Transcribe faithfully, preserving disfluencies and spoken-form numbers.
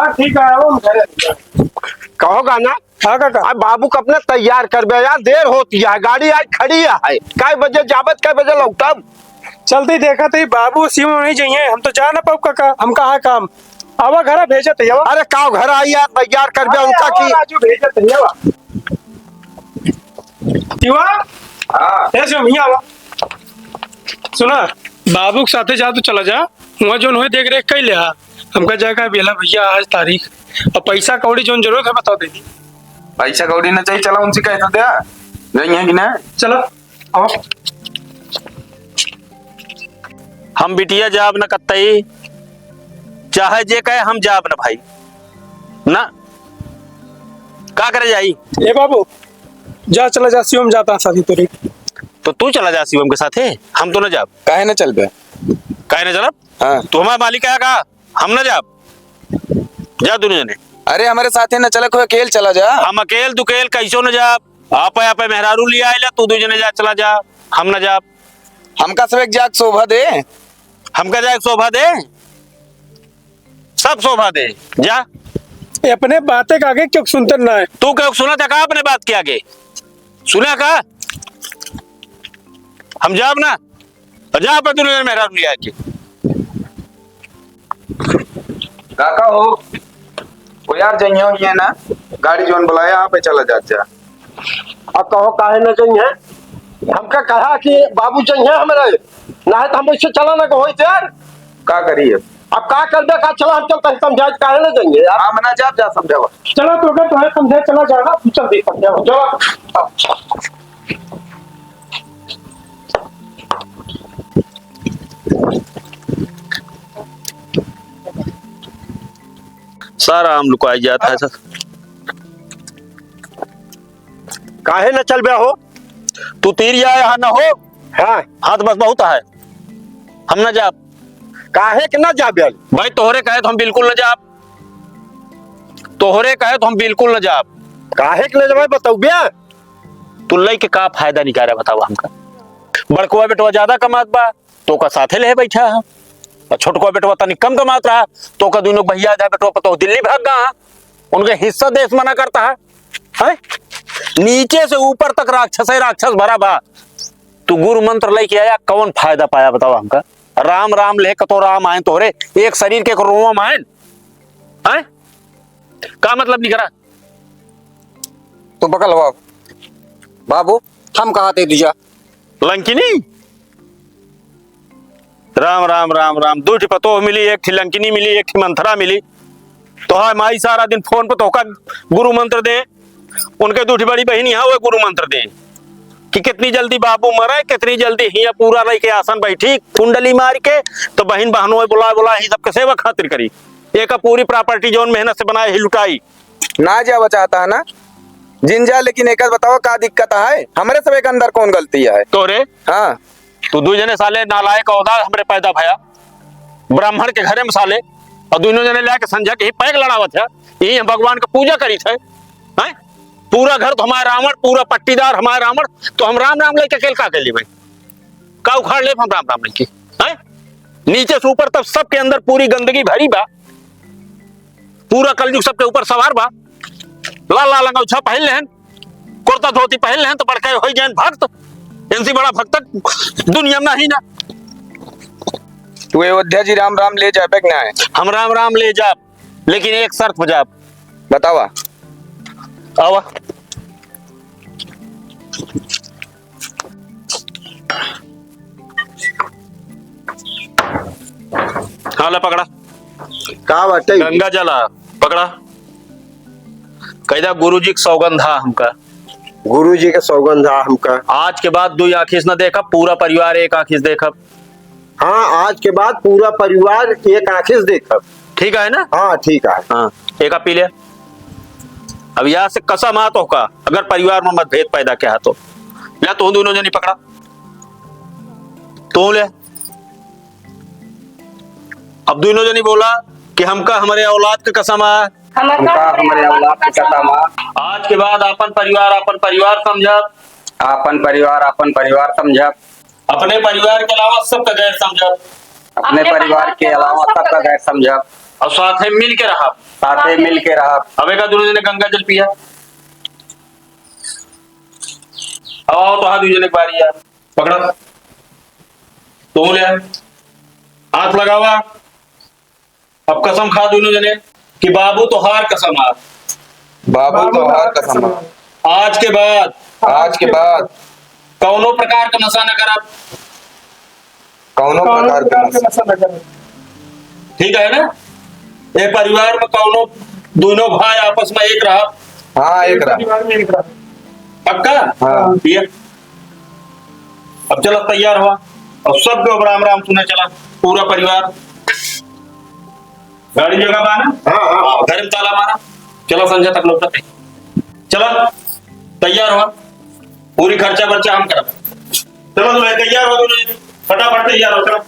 हाँ, ठीक है, आओ, हम घरे। कहो गाना? हाँ, काका। अब बाबू का अपने तैयार करबे यार, देर होती है, गाड़ी आज खड़ी है, कै बजे जाबत, कै बजे लौटब? चलते ही देखा तो ये बाबू शिवम नहीं जाइए, हम तो जा ना पाउब काका, हम कहाँ काम। आवा घरा भेजत है, आवा। अरे का घरा आई यार, तैयार करबे अरे उनका आवा की। राजू भेजत है, आवा। शिवा? हाँ। ए शिवम, यहाँ आवा। सुना, बाबू के साथे जा तो चला जा, वहाँ जोन होए देख रेख कइ ले। हमका जाए का बेला भैया आज तारीख, और पैसा कौड़ी जोन जरूरत है बताओ दे दी। पैसा कौड़ी ना चाहिए, चला उनसे कह तो दे, जाइए कि ना? चला, आओ। हम बिटिया जाब न कत्तई, चाहे जे कहे हम जाब न भाई, ना का करे जाई। ए बाबू, जा चला जा, शिवम जाता है साथी तोरी। तो तू चला जा शिवम के साथे, हम तो न जाब। काहे न चलबे? काहे न चलब? हाँ। तू हमार मालिक है का? हम न जाब। जा दुनो जने। अरे हमरे साथे न चलक हो, अकेल चला जा। हम अकेल दुकेल कैसो न जाब। आपे आपे मेहरारू लिया आइला, तू दुइ जने जा चला जा, हम न जाब। हमका सब एक जाग शोभा दे। हमका जाग शोभा दे, सब शोभा दे, जा। ए, अपने बाते के आगे क्यों सुनते ना है? तू क्यों सुनत है का अपने बात के आगे? सुना का? हम जाब ना। और जा पे दुनो जने मेहरारू लिया के। काका हो, वो यार जइहो ये ना, गाड़ी जोन बुलाया, आप चला जात जा। अब कहो काहे न जइहे? हमका कहा कि बाबू जइहे हमरे, ना है तो हम ऐसे चला ना कहो यार। का करिए? अब का करबे का, चला हम चलते हैं समझाए, काहे न जइहे यार? हाँ, मना जाब जा समझावा। चला तो अगर तुम्हें समझाए चला जाना, तू चल दे समझावा, चला। सारा आम लुकाई जात है सर। काहे न चलबे हो? तू तीर या यहाँ न हो। हाँ। हाँ तो बस बहुत है, हम न जाब। काहे के न जाबे? भाई तोहरे कहे तो हम बिल्कुल न जाब, तोहरे कहे तो हम बिल्कुल न जाब। काहे के न जाबे बतौबे? तू लइके का फायदा निकाले बतावा हमका? बड़कवा बेटवा ज्यादा कमात बा, तो ओका साथे लेहे बैठा है। और छोटकवा बेटवा तनी कम कमात रहा, तो ओका दुनो भैया जा बेटवा पतोह दिल्ली भाग गा है। उनके हिस्सा देस मना करता है, हैं? नीचे से ऊपर तक राक्षस है, राक्षस भरा बा। तू गुरु मंत्र लेके आया, कौन फायदा पाया बतावा हमका? राम राम लेहे कतो राम आयन तोहरे, एक शरीर के एक रोम आयन, हैं? का मतलब निकरा? तो बगल हुआ बाबू, हम कहा थे दूजा लंकिनी। राम, राम, राम, राम। दुइ ठी पतोह मिली, एक ठी लंकिनी मिली, एक ठी मंथरा मिली। तोहार माई सारा दिन फोन पे तोहका गुरु मंत्र दे, उनके दुइ ठी बड़ी बहिन यहाँ हुए गुरु मंत्र दे कि कितनी जल्दी बाबू मरे, कितनी जल्दी हियाँ पूरा रह के आसन बैठी, कुंडली मार के, तो बहिन बहनों बुला बुला ही सबके सेवा खातिर करी। एका पूरी प्रॉपर्टी जौन मेहनत से बनाए ही लुटाई। ना जावा चाहता है ना, जिन जा, लेकिन एक बात बताओ, का दिक्कत है? हमरे सब एक अंदर कौन गलती है? तोरे? हाँ। तू दुइ जने साले नालायक औलाद हमरे पैदा भया, ब्राह्मण के घरे में साले, और दुइनों जने लेके संझा के ही पैक लड़ावत है, यही हम भगवान के पूजा करीत है, हैं? पूरा घर तो हमारा रावण, पूरा पट्टीदार हमारा रावण, तो हम राम राम लेके अकेल का के लिए भाई? का उखाड़ लेब हम राम राम लेके, हैं? नीचे से ऊपर तक सबके अंदर पूरी गंदगी भरी बा, पूरा कलयुग सबके ऊपर सवार बा। लाल लाल अंगौछा पहन लेहन, कुर्ता धोती पहन लेहन, तो बड़का होई गए भक्त। इनसे बड़ा भक्त दुनिया में नहीं ना। तू अयोध्या जी राम राम ले जाबे कि ना? हम राम राम ले जाब, लेकिन एक शर्त पे जाब। बतावा। आवा। हाँ, ले पकड़ा। का बाटे? गंगा जल आ, पकड़ा। कह दा, गुरु जी के सौगंध हा हमका। गुरु जी के सौगंध हा हमका। आज के बाद दुई आँखी से न देखब, पूरा परिवार एक आँखी से देखब। हाँ, आज के बाद पूरा परिवार एक आँखी से देखब। ठीक है ना? हाँ, ठीक है। हाँ, एक आप पी ले। अब यहाँ से कसम आ तोहका, अगर परिवार में मतभेद पैदा किया तो। ले, तू दुइनों जनी पकड़ा, तू ले। अब दुइनों जनी बोला कि हमका हमरे औलाद के कसम आ। हमका हमरे औलाद के कसम आ। आज के बाद आपन परिवार आपन परिवार समझब। आपन परिवार आपन परिवार समझब। अपने परिवार के अलावा सबका गैर समझब। अपने परिवार के अलावा सबका गैर समझब। और साथे मिल के रहब। साथे मिल के रहब। अब एका दुनो जने गंगा जल पिया। अब आओ तो हाथ दुई जने के बारी यार। पकड़ा। तू ले। हाथ लगावा। अब कसम खा दुनो जने कि बाबू तोहार कसम आज। बाबू तोहार कसम आज। आज के बाद। आज के बाद। कौनो प्रकार का नशा न करब। कौनो प्रकार के नशा। ठीक है ना? ये परिवार में कौनो दोनों भाई आपस में एक रहा। हाँ, एक रहा। परिवार में एक रहा। पक्का? हाँ। ठीक है। अब चला, तैयार हुआ। अब सब लोग राम राम सुने चला, पूरा परिवार। गाड़ी जगह बा ना? हाँ, हाँ। घर में ताला मारा। चला, संझा तक लौटत है। चला, तैयार हुआ, पूरी खर्चा बर्चा हम करब। चलो, तो तैयार हो, दोनों जने फटाफट तैयार हो, चलो।